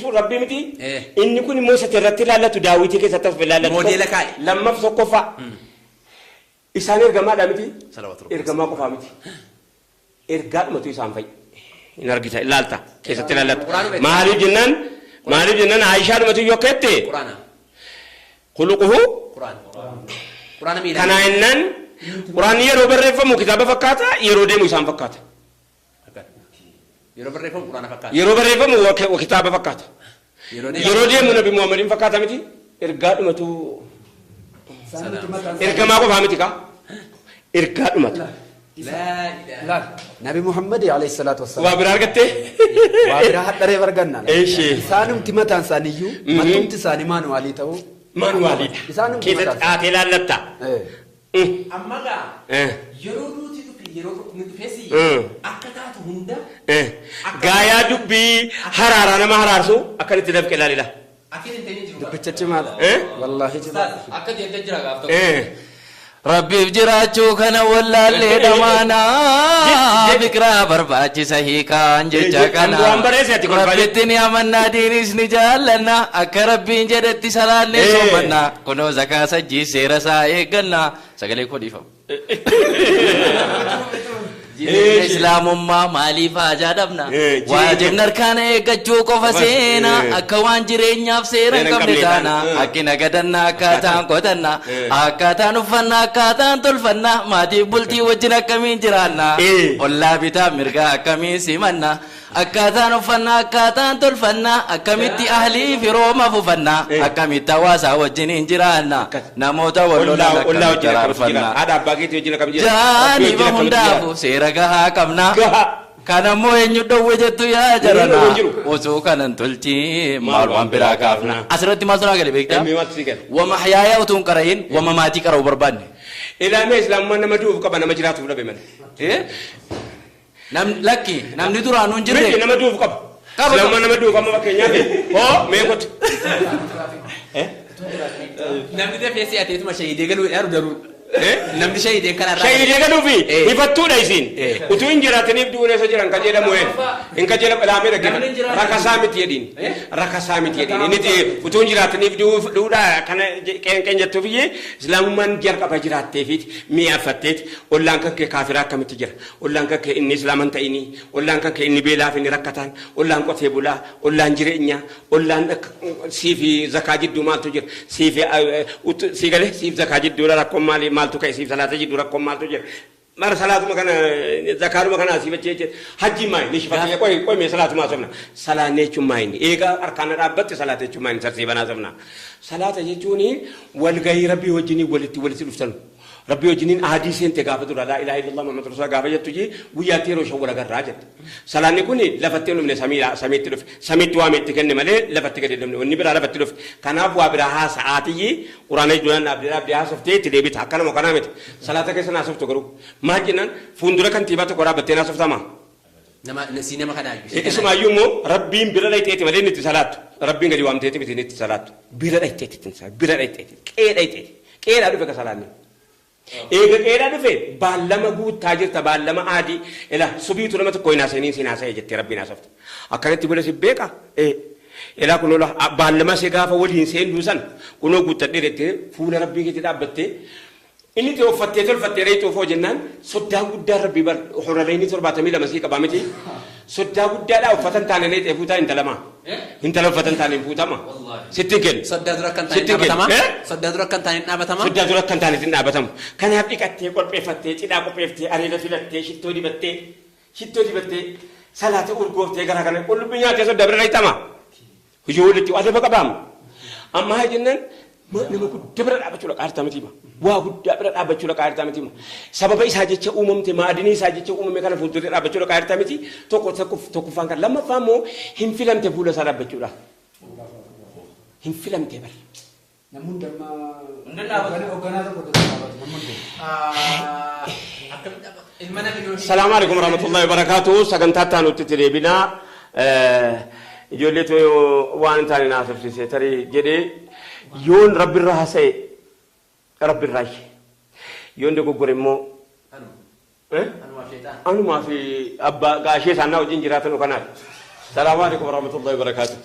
jechuun Rabbii miti. Eh. Inni kun immoo isa irratti ilaallatu daawwitii keessatti as ilaallatu. Moodeela kaa'e. Lammaff tokkoffaa. Isaan ergamaadha miti. Salawaatu Rabbi. Ergamaa qofaa miti. Ergaadhumatu isaan fa'i. Hin argita ilaalta keessatti ilaallatu. Quraanuma itti. Maaliif jennaan Aayishaadhumatu yoo akka jette Quraana. Khuluquhu Quraana. Quraana miilaan. Kanaa jennaan Quraanni yeroo barreeffamu kitaaba fakkaata, yeroo deemu isaan fakkaata. Yeroo barreeffamu Quraana fakkaata. Yeroo barreeffamu kitaaba fakkaata. Yeroo deemu. Yeroo deemu Nabi Muhammadiin fakkaata miti. Ergaadhumatu ergamaa qofaa miti kaa. Ergaadhumatu. Laa ilaaha. Laal, Nabi Muhammad alayhi salaatu Waa wassalaam. biraa argattee? Waa biraa hadharee arganna. Eeshi. Isaanumti mataan isaaniiyyuu matumti isaanii maanuwaalii ta'uu. Maanuwaaliidha. Isaanumti Keessatti mataan haatee laallatta. isaanii. Amma gaa yeroo duuti dhufe, yeroo dhukkubni dhufes akka taatu hunda. Gaayaa dubbii haraaraa nama haraarsu akkanitti dafqe ilaalila. Akka hin ta'in jiru. Dubbicha cimaadha. Eh? Wallaahi cimaadha. Akka jettee jira gaaf tokko. Rabbiif jiraachuu kana wallaallee dhamaanaa fikiraa barbaachisa hiikaan jecha kana. Waan bareesse ati kolfaa. Rabbitti ni amannaa, diinis ni jaallanna, akka Rabbiin jedhetti salaannee soomanna, kunoo zakaa sajjii seera isaa eegganna, sagalee koo dhiifama. Jireenya Islaamummaa maaliif haajaa dhabna? Jireenya- Waajibni harkaana eeggachuu qofa seena. Akka waan jireenyaaf seera hin Seera hin qabne qabne taana. taana. Akki nagadanna, akkaataan qotanna, akkaataan uffanna, akkaataan tolfanna, maatiif bultii wajjin akkamiin jiraanna? Ollaa bitaa mirgaa akkamiin simanna? Akkaataan uffanna, akkaataan tolfanna, akkamitti ahlii firooma fufanna? Akkamitti hawaasaa wajjin hin jiraanna? Namoota wal lolan Ollaa akkamitti wajjin akkamitti jira? araarfanna? Haadha abbaa keetii wajjin akkamitti jira? Rabbii Jaaniba wajjin akkamitti hundaafu jira? seera gahaa qabna. Gahaa. Kanammoo eenyu dhowwe jettu yaa jarana? Eenyu dhowwe hin jiru. Osoo kanan tolchi maal waan biraa kaafna? Asirratti maaltu naa gale beektaa? Emmee maaltu si gale? Wama hayaayaa utuu hin qarayin wama maatii qara'uu barbaanne. Ilaamee Islaamummaan nama du'uuf qaba, nama jiraatuuf dhabe malee. Eh? Namni lakki namni duraanuu hin jirre. Miti, nama du'uuf qaba. Qaba. Islaamummaan nama du'uuf amma fakkeenyaaf hoo mee kotu. Namni dafee si'ateetuma shahiidee galuu jedhaa daruu. Eh? Namni shahiideen kanarraa. Shahiidee galuufi hifattuudha isiin. Utuu hin jiraatiniif du'uun eessa jiran kan jedhamu hin qajeelamu ilaamee dhaggeeffadhu. Rakasaa miti jedhiin. Rakasaa miti jedhiin. Inni utuu hin jiraatiniif du'uudha kana qeen jettuuf iyyee Islaamummaan jalqaba jiraatteefiiti mi'aaffatteeti ollaan kan kee kaafiraa akkamitti jira? Ollaan kan kee inni Islaama hin ta'inii, ollaan kan kee inni beelaaf inni rakkataan, ollaan qotee bulaa, ollaan jireenyaa, ollaan sii fi zakaa jidduu maaltu jira? Sii fi sii galee siif zakaa jidduudha rakkoon maali maaltu ka'e, siif salaata jidduu rakkoon maaltu jira? Mara salaatuma kana zakaaduma kana asii bachee jechuudha. Hajji maayini ishi fakkeenya qoy qoy mee salaatuma haasofna. Salaanne jechuun maayini eegaa harkaan dhaabbatte salaata jechuun maayini tartiibaan haasofna. Salaata jechuun walgahii Rabbii wajjiniin walitti walitti dhuftanu. Rabbii wajjiniin aadii seente gaafa dura laa ilaaha illallah Muhammad rasulullah gaafa jettu jee guyyaatti yeroo shan wal agarraa jette. Salaanni kun lafatti hin dhufne, samiidha samiitti dhufe. Samiitti waame itti kenne malee lafatti gadi hin dhufne. Wanni biraa lafatti dhufe. Kanaaf waa biraa haasa'aatiyyi quraana jechuudhaan dhaabdee dhaabdee haasoftee itti deebita. Akkanuma kanaa miti. Salaata keessa haasofttu garuu. Maal jennaan fuuldura kantiibaa tokko dhaabbattee haasoftama. Nama si nama kanaayyuu. Isumaayyuu immoo Rabbiin bira dhayxeeti malee inni itti salaattu. Rabbiin gadi waamteeti miti inni itti salaattu. Bira dhayxeeti ittiin salaattu. Bira dhayxeeti. Qe'ee dhayxeeti. Qe'eedhaa dhufe ka salaanni. Eega qe'eedhaa dhufe baallama guuttaa jirta, baallama aadii. Ila subiitu nama tokko hin haasa'iniin siin haasa'e jettee Rabbiin haasofta. Akkanatti bula si beeka? Ee. Ilaa kunoo baallama see gaafa waliin seenduu san kunoo guuttadhee jettee fuula Rabbii keetii dhaabbattee inni itti uffattee tolfattee reexuuf hoo jennaan soddaan guddaan Rabbii bar horaleenii 72 sii qabaa miti. Soddaa guddaadhaa uffata hin taane leexee fuutaa intalamaa. Intala uffata hin taane hin fuutama. Sitti hin kennu. Soddaa dura akka hin taane Sitti hin kennu. dhaabatama. Eh? Soddaa dura akka hin taane dhaabatama. Soddaa dura akka hin taane hin dhaabatamu. Kanaaf dhiqattee qopheeffattee cidhaa qopheefftee areeda filattee shittoo dibattee salaata urgooftee gara kana qullubbii nyaattee soddaa bira dhayxama. Hojii walitti adaba qabaama. Amma haa jennaan nama guddaa bira dhaabbachuu dhaqaa jirta miti. Waa guddaa bira dhaabbachuu dhaqaa jirta miti. Sababa isaa jecha uumamte, maadinii isaa jecha uumame kana fuulduree dhaabbachuu dhaqaa jirta miti. Tokko tokkoffaan kan lammaffaa immoo hin filamte fuula isaa dhaabbachuudha. Hin filamte bara. Namni hundammaa hoogganaa tokko dura dhaabatu namni hunduu. Akkamitti ilma namni yoo Salaamu alaikum warahmatullahi wabarakatuh. Sagantaa itti aanutti itti deebinaa. Ijoollee too waan hin taane na haasofsiise tarii jedhee yoon Rabbirraa haasa'e Rabbirraa ishee. Yoon dogoggore immoo Anumaaf sheexaan. Anumaa fi abbaa gaashee isaannaa wajjin jiraatan kanaaf. Salaamu alaikum warahmatullahi wabarakatuh.